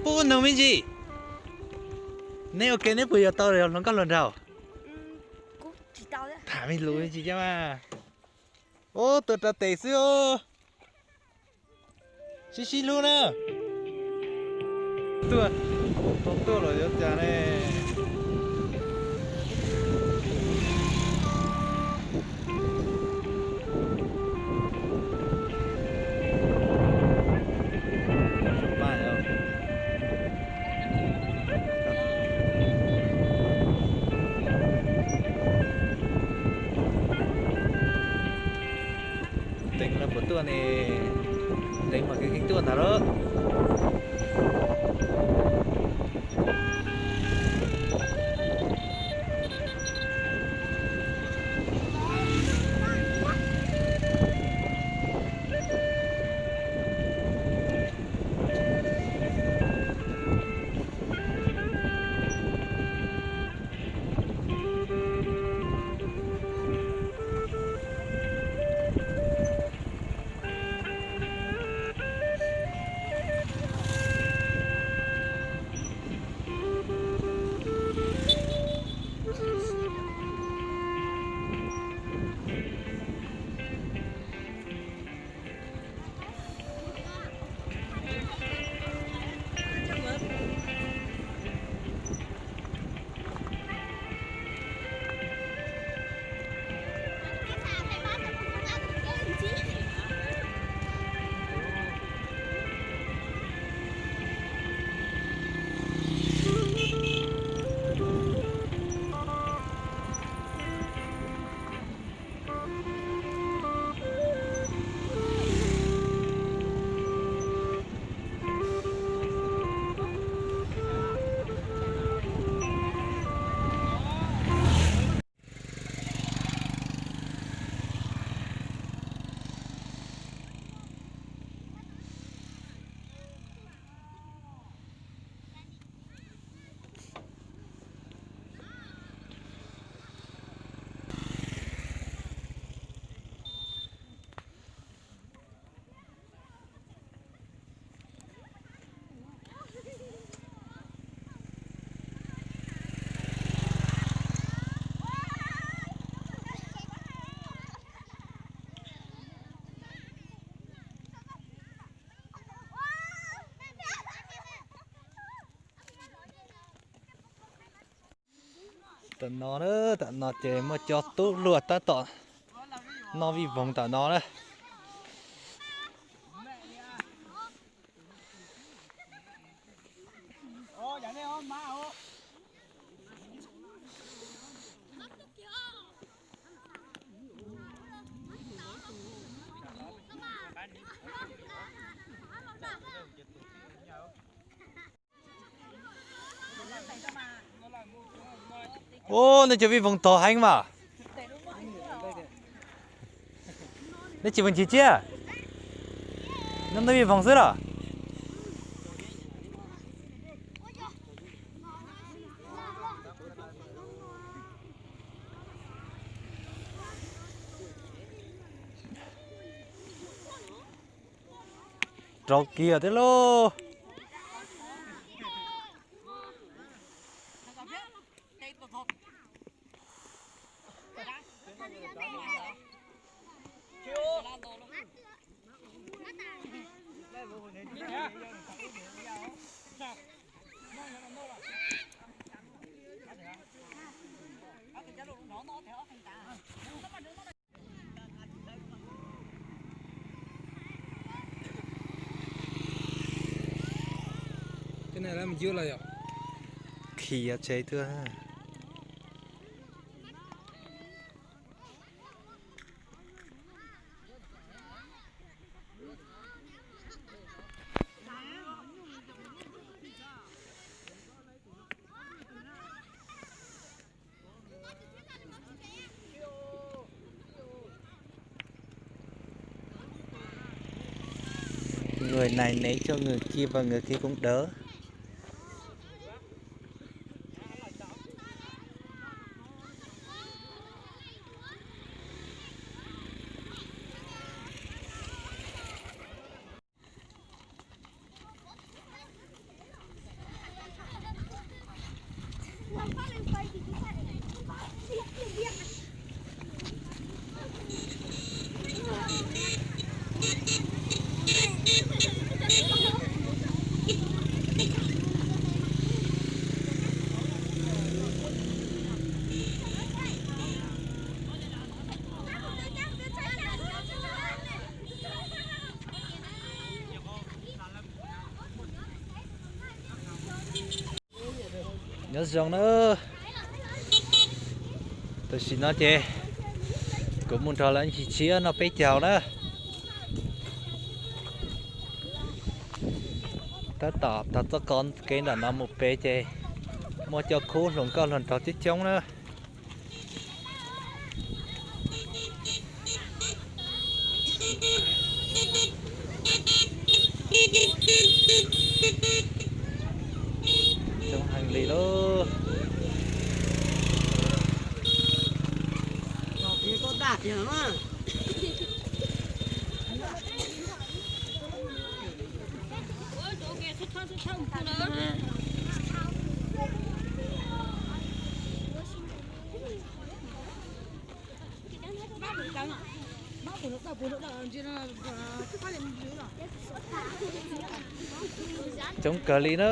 Pub noog me ntsis. Neb ua ke neb puas yuav tau hluas nkauj hluas nraug? Tham me lus me ntsis cov mas. Ub, tuaj rau tes xwb os. Sib sib hlub na. Tuaj, tau tuaj los yuav cas ne? Teev no puas tuaj ne? Teev mas keej keej tuaj ntag lauj. Tam no na, tam no ces muaj cov tub hluas tab tom noj vij voog tam no na. Ub, nej cov vij voog tog heev mas. Nej tsis mus ncig tsiab, noj vij voog xwb los? Rau kiag thiab lauj. Khi tsheb tuaj. Người này ném cho người kia và người kia cũng đỡ. Nyob zoo na. Tam sim no ces kuv mus nrog lawv ncig tshiab noj peb caug na. Tab tom tag txoj kev nram no mus pem ces muaj cov khub hluas nkauj hluas nraug coob coob na. Coob heev li lauj. Coob kawg li na.